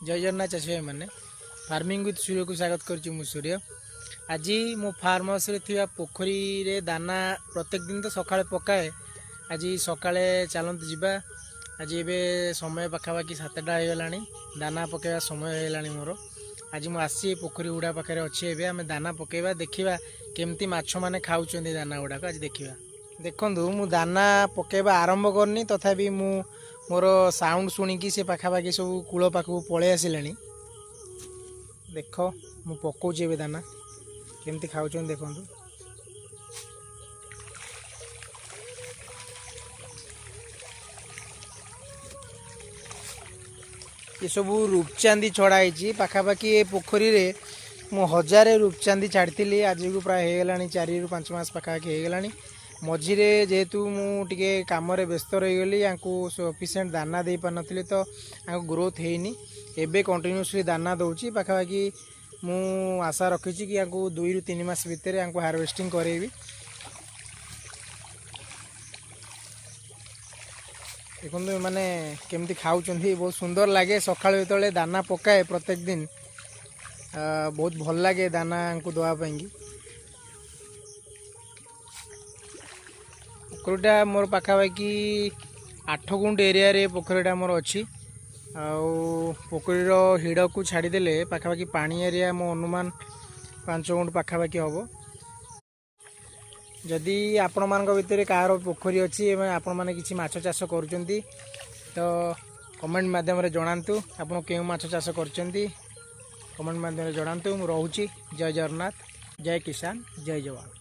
ଜୟ ଜଗନ୍ନାଥ ଚାଷୀ ଭାଇମାନେ। Farming with ସୂର୍ଯ୍ୟକୁ ସ୍ୱାଗତ କରୁଛି ମୁଁ ସୂର୍ଯ୍ୟ। ଆଜି ମୋ ଫାର୍ମ ହାଉସ୍ରେ ଥିବା ପୋଖରୀରେ ଦାନା ପ୍ରତ୍ୟେକ ଦିନ ତ ସକାଳେ ପକାଏ। ଆଜି ସକାଳେ ଚାଲନ୍ତୁ ଯିବା। ଆଜି ଏବେ ସମୟ ପାଖାପାଖି 7ଟା ହେଇଗଲାଣି, ଦାନା ପକାଇବା ସମୟ ହେଇଗଲାଣି ମୋର। ଆଜି ମୁଁ ଆସିଛି ପୋଖରୀ ହୁଡ଼ା ପାଖରେ ଅଛି। ଏବେ ଆମେ ଦାନା ପକାଇବା, ଦେଖିବା କେମିତି ମାଛମାନେ ଖାଉଛନ୍ତି ଦାନା ଗୁଡ଼ାକ ଆଜି ଦେଖିବା। ଦେଖନ୍ତୁ, ମୁଁ ଦାନା ପକାଇବା ଆରମ୍ଭ କରିନି, ତଥାପି ମୁଁ ମୋର ସାଉଣ୍ଡ ଶୁଣିକି ସେ ପାଖାପାଖି ସବୁ କୂଳ ପାଖକୁ ପଳେଇ ଆସିଲେଣି। ଦେଖ, ମୁଁ ପକାଉଛି ଏବେ ଦାନା, କେମିତି ଖାଉଛନ୍ତି ଦେଖନ୍ତୁ। ଏସବୁ ରୂପଚାନ୍ଦି ଛଡ଼ା ହେଇଛି। ପାଖାପାଖି ଏ ପୋଖରୀରେ ମୁଁ 1000 ରୂପଚାନ୍ଦି ଛାଡ଼ିଥିଲି। ଆଜିକୁ ପ୍ରାୟ ହେଇଗଲାଣି 4ରୁ 5 ମାସ ପାଖାପାଖି ହେଇଗଲାଣି। ମଝିରେ ଯେହେତୁ ମୁଁ ଟିକେ କାମରେ ବ୍ୟସ୍ତ ରହିଗଲି, ୟାଙ୍କୁ ସଫିସିଏଣ୍ଟ ଦାନା ଦେଇପାରିନଥିଲି, ତ ୟାଙ୍କୁ ଗ୍ରୋଥ୍ ହେଇନି। ଏବେ କଣ୍ଟିନ୍ୟୁଅସଲି ଦାନା ଦେଉଛି। ପାଖାପାଖି ମୁଁ ଆଶା ରଖିଛି କି ୟାଙ୍କୁ 2ରୁ 3 ମାସ ଭିତରେ ୟାଙ୍କୁ ହାରଭେଷ୍ଟିଂ କରେଇବି। ଦେଖନ୍ତୁ ଏମାନେ କେମିତି ଖାଉଛନ୍ତି, ବହୁତ ସୁନ୍ଦର ଲାଗେ। ସକାଳୁ ଯେତେବେଳେ ଦାନା ପକାଏ ପ୍ରତ୍ୟେକ ଦିନ, ବହୁତ ଭଲ ଲାଗେ ଦାନାଙ୍କୁ ଦେବା ପାଇଁକି। ପୋଖରୀଟା ମୋର ପାଖାପାଖି 8 ଗୁଣ୍ଠ ଏରିଆରେ ପୋଖରୀଟା ମୋର ଅଛି। ଆଉ ପୋଖରୀର ହିଡ଼କୁ ଛାଡ଼ିଦେଲେ ପାଖାପାଖି ପାଣି ଏରିଆ ମୋ ଅନୁମାନ 5 ଗୁଣ୍ଠ ପାଖାପାଖି ହେବ। ଯଦି ଆପଣମାନଙ୍କ ଭିତରେ କାହାର ପୋଖରୀ ଅଛି ଏବଂ ଆପଣମାନେ କିଛି ମାଛ ଚାଷ କରୁଛନ୍ତି, ତ କମେଣ୍ଟ ମାଧ୍ୟମରେ ଜଣାନ୍ତୁ। ଆପଣ କେଉଁ ମାଛ ଚାଷ କରୁଛନ୍ତି କମେଣ୍ଟ ମାଧ୍ୟମରେ ଜଣାନ୍ତୁ। ମୁଁ ରହୁଛି। ଜୟ ଜଗନ୍ନାଥ, ଜୟ କିଷାନ, ଜୟ ଯବାନ।